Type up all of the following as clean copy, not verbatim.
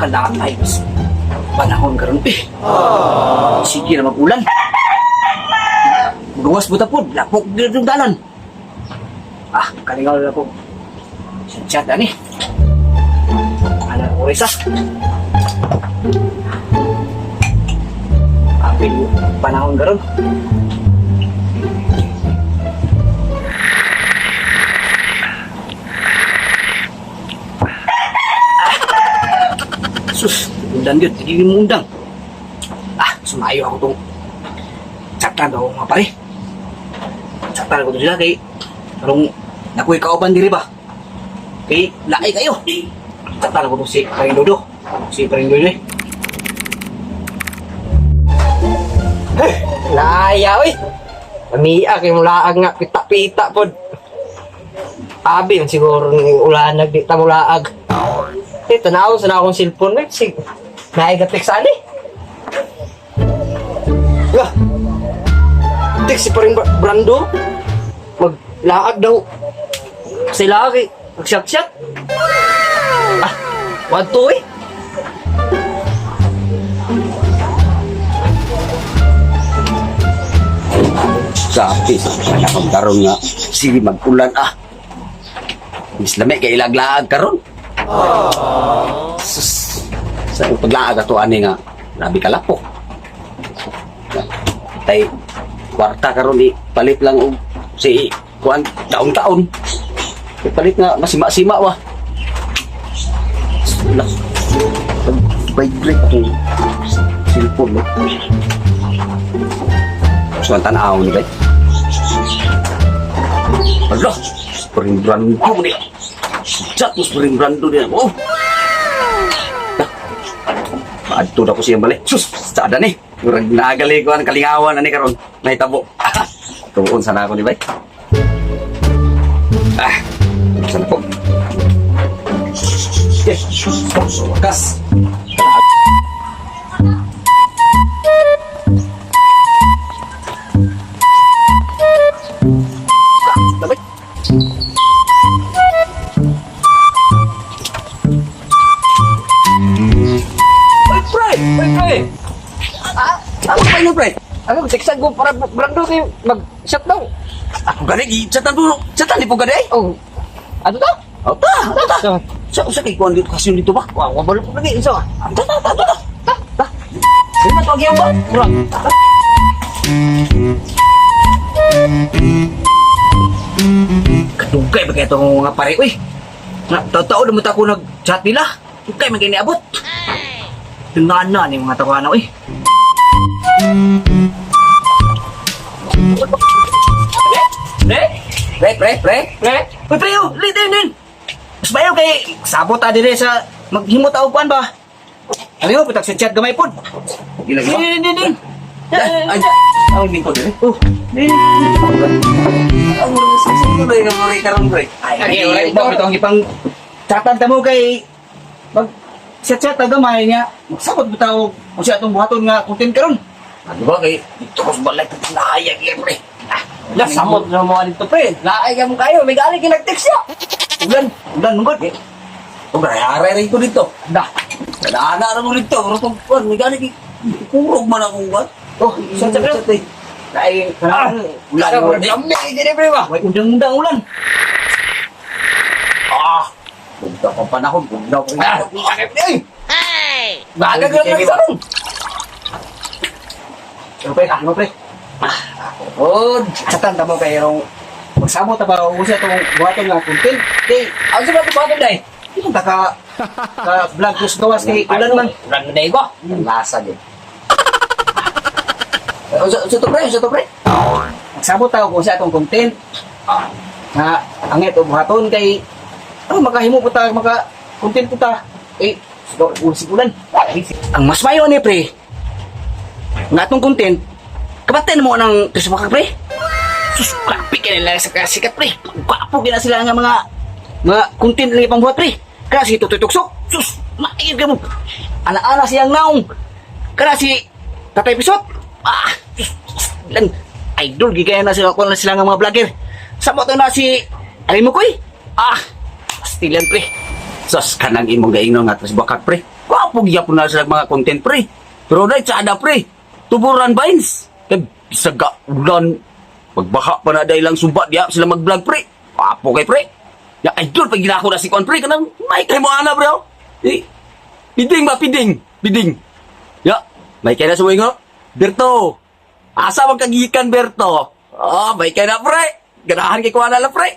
Kalaay mas panahon karon eh. Sige na mag-ulan. Gawas buta pod, lapok gyud yung dalan. Ah, kalingaw na ko. Chat ani. Ana oras ah. Apil panahon karon. Sus, undang yun. Hindi mo undang. Ah, sumayo ako tong chatan daw mga pare. Chatan ko to sila kay karong nakuy kauban diri ba. Kay laay kayo. Chatan ko to si Paring Dodo. Si Paring Dodo eh. Laaya, oy. Amiya kay mulaag nga pita-pita pod. Abi man siguro ni ulanag di ta mulaag. Eh tanaw sa na akong cellphone eh sig naay gatik sa ani. Lah. Tik si paring Brando. Maglaag daw. Sila kay magsiyak-siyak. Ah, wadto eh. Sabi sa panahon karon nga sige mag-ulan ah. Mis lami kay ilaglaag karon. Sus, sa imong paglaag ato ani nga grabe ka lapok. Tay kwarta karon i palit lang og si kuan taon-taon. Ipalit nga masima-sima wa. Lah. Vibrate atong cellphone no. So ang tanaw ni bay. Ala, spring brando niya. Chat mo spring brando niya. Oh. Maadto na ko siya balik. Sus, sada ni. Murag nagali ko ang kalingawan ani karon. Nahitabo. Tuon sana ako ni bay. Ah, sana ko. Eh, sa wakas. Labay. Ay, pre! Ay, pre! Ah, Ano pa yun, pre? ano tiksag ko para Brando kay mag-shot daw. Ako gani, chatan po, chatan di po gani eh. Oh. Ano to? Oh, ta, ta, ta. So, Sa usa kay kuan dito kasyon dito ba? Wow, wabalo po lagi. So, Ta, ta, ta, ta, ta. Ta, ta. Sige na, tuwag ba? murag. Kadugay ba kaya itong mga pare? Uy, nga, totoo naman ako nag-chat nila. Dugay man kaya niabot. Nga na ni mga tawana, uy. Pre? Pre, pre, pre. Pre? Uy, pre, oh, late din din. Mas bayaw kay sabot ta dire sa maghimo ta og kuan ba. Ano mo pitag sa chat gamay pod. Gila ba? Din din din. Ay, ang lingkod eh. Oh, din. Ang mga susunod ay nga mga karon pre. Ay, Ay, ay, ba itong ipang chatan ta mo kay mag chat chat ta gamay niya. Magsabot mo ta og kung siya atong buhaton nga content karon. Ano ba kay dito ko sa balay nahayag eh pre. Ah, La, samot na mga dito, pre. Laay ka mo kayo. May galing kinag-text siya. Ulan, ulan mungkod. Oh, haray rin ko dito. Dah. Dana ra mo dito, pero kung kuan may gani kurog man akong kuan. Oh, sa chat Chat eh. Ay, Ah, Ulan Ulan mo. mo. Dami, gini, pre ba? Way undang-undang ulan. Ah. Punta pa panahon, punta pa. Ah, sakit eh. Baga ka lang sa ron. Pero pre, ano pre? Oh, Chatan ta mo kay rong magsabot ta ba og usa tong buhaton nga content. Kay ang sa mga bago day. Ito ta ka ka vlog ko sa gawas kay ulan man. Ulan man day ko. Lasa gyud. Usa to pre, usa to pre. Magsabot ta kung sa atong content. Nga ang ito buhaton kay oh, makahimo po ta maka content po ta. Eh usig ulan. Ang mas mayo ni pre. Nga atong content kabaten mo ng Christmas pre. Sus, grabe ka nila sa kasikat pre. Gwapo gina sila nga mga mga content lang ipangbuhat pre. Kana si Tutoy Tuksok. Sus, maigid ka mo. Ana-ana siyang naong. Kana si Tatay Pisot. Ah, sus, sus, lang idol gigaya na sila kuan na sila nga mga vlogger. Samot na si Alin mo koy. Ah, pastilan pre. Sus kanang imong gaingnon nga tres bakak pre. Wow, Gwapo gyapon na sila mga content, pre. Pero dai tsada, pre. Tuburan Vines. Kay bisag ga ulan, magbaha pa na dahil lang suba diya sila mag-vlog, pre. Gwapo kay pre. Ya idol pag ginako na si Kwan, pre, kanang may kay mo ana, pre. Oh. Eh, piding ba piding? Piding. Ya, may kay na suwingo. Berto. Asa man kagikan Berto? Ah, may kay na pre. Ganahan kay kuana la pre.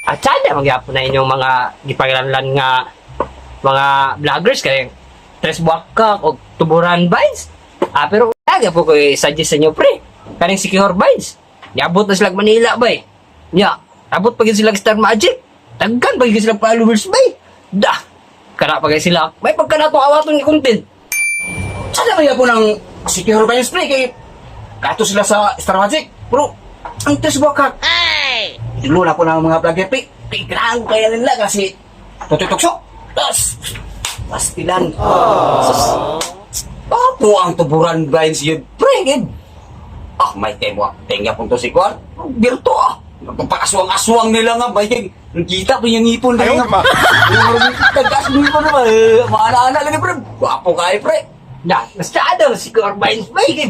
At sana magyapon na inyong mga gipangilanlan nga mga vloggers kay Tres Buwakak o Tuburan Vines. Ah, pero aga po ko i-suggest sa inyo, pre. Kaning si Kihor Vines. Niabot na sila Manila, bay. Nya, abot pa gyud sila Star Magic. Daghan pa gyud sila followers, bay. Da. Kana pa gyud sila. May pagka nato awaton ni content. Sana ba po ng City Hall Vines, pre, kay kato sila sa Star Magic. Pero, ang Tres Buwakak, ay! Dulo na po ng mga vlogger, pre. Kay grabe kaya nila kasi tututukso. Tas, pastilan. Sus. Apo ang Tuburan Vines yun, pre. Yun. Ah, may kay mo. Tenga pong to si Kwan. Berto ah. Pagpakaswang-aswang nila nga, may kay. Kita pa yung ngipon. Ayaw ma. Nagkas ng ngipon naman. Eh, maana-ana lagi, pre. Gwapo kayo, pre. Da, basta daw si Kihor Vines, bay. Kay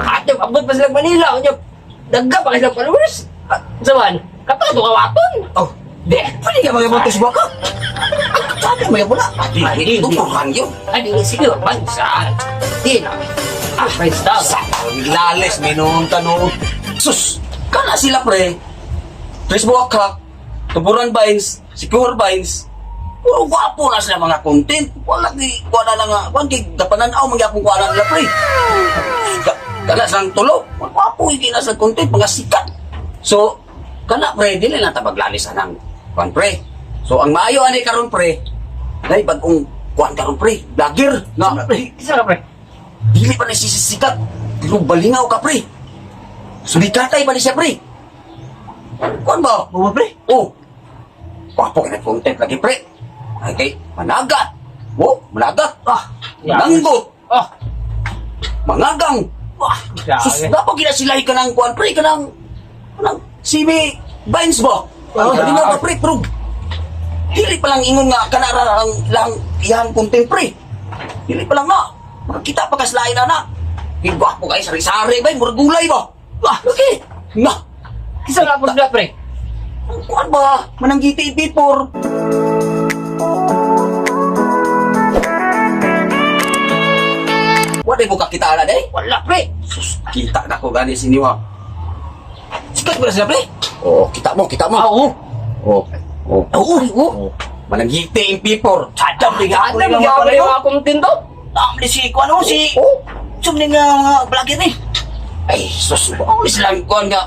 ato abot pa sila Manila. Nya, daghan pa gyud sila followers. Ah, Saman, kato to kawaton. Oh, Di. pwede ka mga Tres Buwakak. Sana may wala. Di, tuburan yun. Ay, di si Kihor Vines. Ah, di na. Ah, Vines daw. Sa lales, minun tanong. Sus, kana sila pre. Tres Buwakak, Tuburan Vines, Secure Vines. Puro gwapo na sila mga content. Wala di, wala na nga. Wala di, gapananaw, magyapong kuha na nila pre. Kana silang tulo. Gwapo, hindi na sa content, mga sikat. So, kana pre, dili na tabaglalis anang kuan pre. So, ang maayo ani karon pre, nay bagong kuan karon pre, vlogger na Isa ka, pre. Dili pa na sisikat. Pero balingaw ka, pre. Sumikatay pa ni siya, pre. Kuan ba? Bawa, pre. Oh. Wapo ka na content lagi, pre. Ay, kay, managat. Oh, managat. Ah, Mananggot. Oh, Mangagang. Wah. Grabe. Sus, dapat ginasilahi ka ng kuan, pre. Ka ng, kanang, CB Vines ba? Oh, Balingaw ka, pre. Pero, dili pa lang ingon nga kanara lang, lang iyang content, pre. Dili pa lang na. Makakita pa kaslain na na. Gwapo kayo, sari-sari ba? Murag gulay ba? Wah, okay. Na. isa ka po na, pre. Ang kuan ba? Mananggiti before. Wala mo kakita na day? Wala, pre. Sus, kita na ko gani si Niwa. Sikat ba na sila, pre? Oo, kita mo, kita mo. Ah, oo. Oo. Oo. Oo, oo. Mananggiti in people. Sadam, pre. Ano Ako yung mga mga palayo. mga content to? Ang si Kuan, oh, si... Oo. Sumning nga mga vlogger, eh. Ay, sus, oh, silang kuan nga.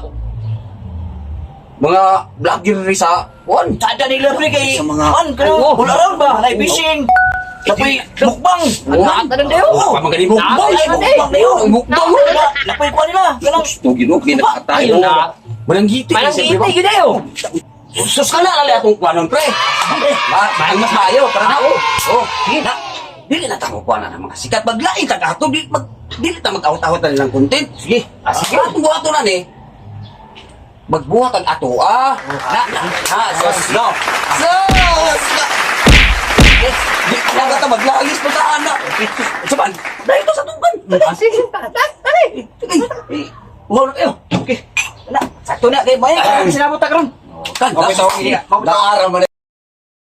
Mga vlogger rin sa kuan. Sada nila, pre, kay... Sa mga- Kuan, kaya... Oo. All around ba? Live fishing. Lapoy, mukbang. Oo. Ang tanan dayo. Oo, pamagaling mukbang. Ay, mukbang na yun. Mukbang. Lapoy, kuan nila. Ganang... Sus, tugin o, kinakatay. Ayun na. Mananggiti. Mananggiti, yun na yun. Sus ka na, lali akong kuwanon, pre. Ma, ang mas maayo, para na. Oo. Sige na. Dili na tamo kuwanan ng mga sikat. Maglain ta kato, dili, mag, dili ta mag-awat-awat na nilang content. Sige. Ah, sige. Atong buhato na ni. Magbuhat ang ato, ah. Na, na, ha, sus, no. Sus! Na. Yes, di na ka ta maglagis pa ta, ana. Saban, dahil to sa tugan. Ah, sige, tara, tara. Sige. Eh, Uhaw na kayo. Okay. Na, sakto na. Kay Maya, sinabot ta karon. Kan, Okay, tawag niya. Naara man.